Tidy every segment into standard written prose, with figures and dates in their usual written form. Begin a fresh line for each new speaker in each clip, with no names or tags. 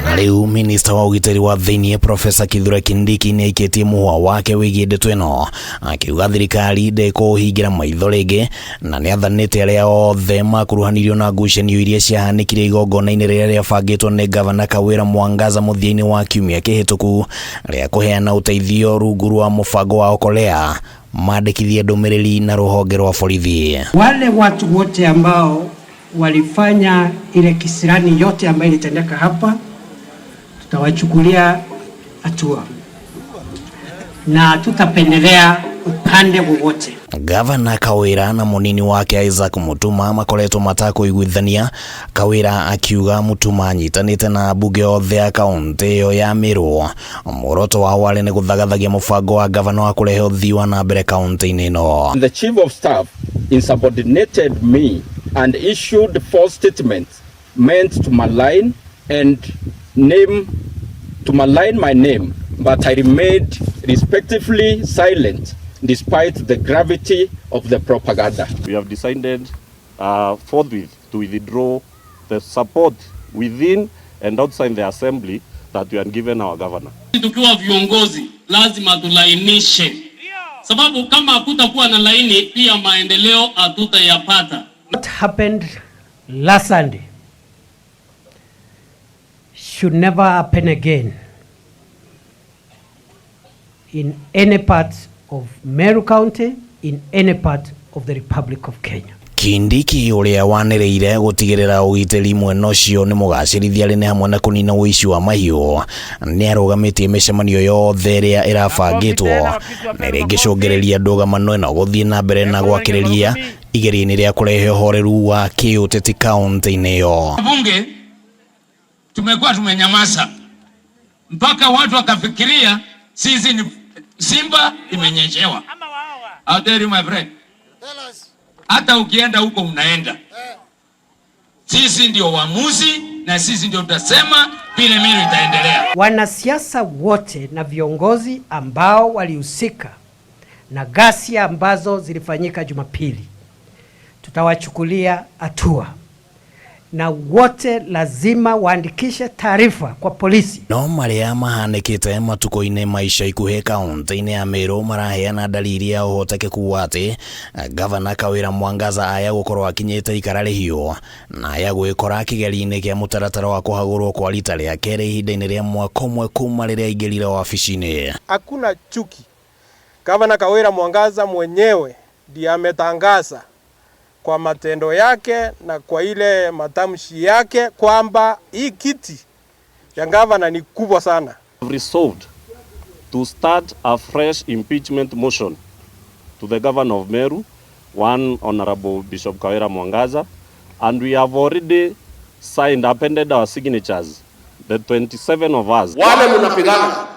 Na rĩu minista wa ũgitĩri wa thĩinĩ Profesa Kithure Kindiki nĩ aikĩtie mũhwa wake wĩgiĩ ndeto ĩno, akiuga thirikari ndĩkũũhingĩra maitho rĩngĩ na nĩ athanĩte arĩa othe makuruhanirio na ngucanio iria ciahanĩkire igongona-inĩ rĩrĩa rĩabangĩtwo nĩ Gavana Kawĩra Mwangaza mũthia-inĩ wa kiumia kĩhĩtũku rĩa kũheana ũteithio rungu rwa mũbango wa Okolea mandĩkithie ndũmĩrĩri na rũhonge rwa borithi.
Wale watu wote ambao walifanya ile kisirani yote ambayo ilitendeka hapa, tutawachukulia hatua na tutapendelea upande wowote.
Gavana Kawira na munini wake Isaac Mutuma makoretwo matakũiguithania, Kawira akiuga Mutuma anyitanĩte na ambunge othe a kaunti ĩyo ya Meru. Muoroto wao warĩ nĩ gũthagathagia mũbango wa gavana wa kũrehe ũthii wa na mbere kaunti-inĩ ĩno.
The chief of staff insubordinated me and issued false statements meant to malign and name to malign my name, but I remained respectively silent despite the gravity of the propaganda.
We have decided forthwith to withdraw the support within and outside the assembly that we had given our governor.
Tukiwa viongozi lazima tulainishe, sababu kama hakutakuwa na laini, pia maendeleo hatutayapata.
What happened last Sunday should never happen again in any part of Meru County, in any part of the Republic of Kenya.
Kindiki ũrĩa wanĩrĩire gũtigĩrĩra ũgitĩri mwena ũcio nĩ mũgacĩrithia arĩ nĩ hamwe na kũnina ũici wa mahiũ, nĩ arũgamĩtie mĩcemanio yothe ĩrĩa ĩrabangĩtwo na ĩrĩa ĩngĩcũngĩrĩria ndũgamano ĩno gũthiĩ na mbere na gwakĩrĩria igeria-inĩ rĩa kũrehe ũhoreru wa kĩũteti kaunti-inĩ ĩyo.
Bunge tumekuwa tumenyamaza mpaka watu wakafikiria sisi ni simba imenyeshewa. I'll tell you, my friend, hata ukienda huko unaenda, sisi ndio waamuzi na sisi ndio tutasema vile Meru itaendelea.
Wanasiasa wote na viongozi ambao walihusika na ghasia ambazo zilifanyika Jumapili, tutawachukulia hatua na wote lazima waandikishe taarifa kwa polisi.
No marĩa mahanĩkĩte matukũ-inĩ ma ica ikuhĩ kaunti-inĩ ya Meru maraheana dalili ya ũhotekeku wa atĩ Gavana Kawĩra Mwangaza aya gũkorwo akinyĩte ikara rĩhiũ na aya gwĩkora kĩgerio-inĩ kĩa mũtaratara wa kũhagũrwo kwa rita rĩa kerĩ ihinda-inĩ rĩa mwaka ũmwe kuma rĩrĩa aingĩrire wabici-inĩ.
Hakuna chuki. Gavana Kawira Mwangaza mwenyewe ndiye ametangaza kwa matendo yake na kwa ile matamshi yake kwamba hii kiti ya gavana ni kubwa sana.
Resolved to start a fresh impeachment motion to the governor of Meru, one Honorable Bishop Kawira Mwangaza, and we have already signed, appended our signatures, the 27 of us.
Wale mnapigana,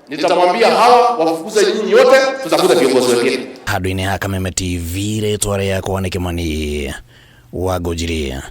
nitamwambia hawa wafukuze nyinyi yote, tutafuta viongozi wengine.
Handũ-inĩ ha Kameme TV, rĩtwa rĩakwa nĩ Kĩmani wa Ngũnjiri.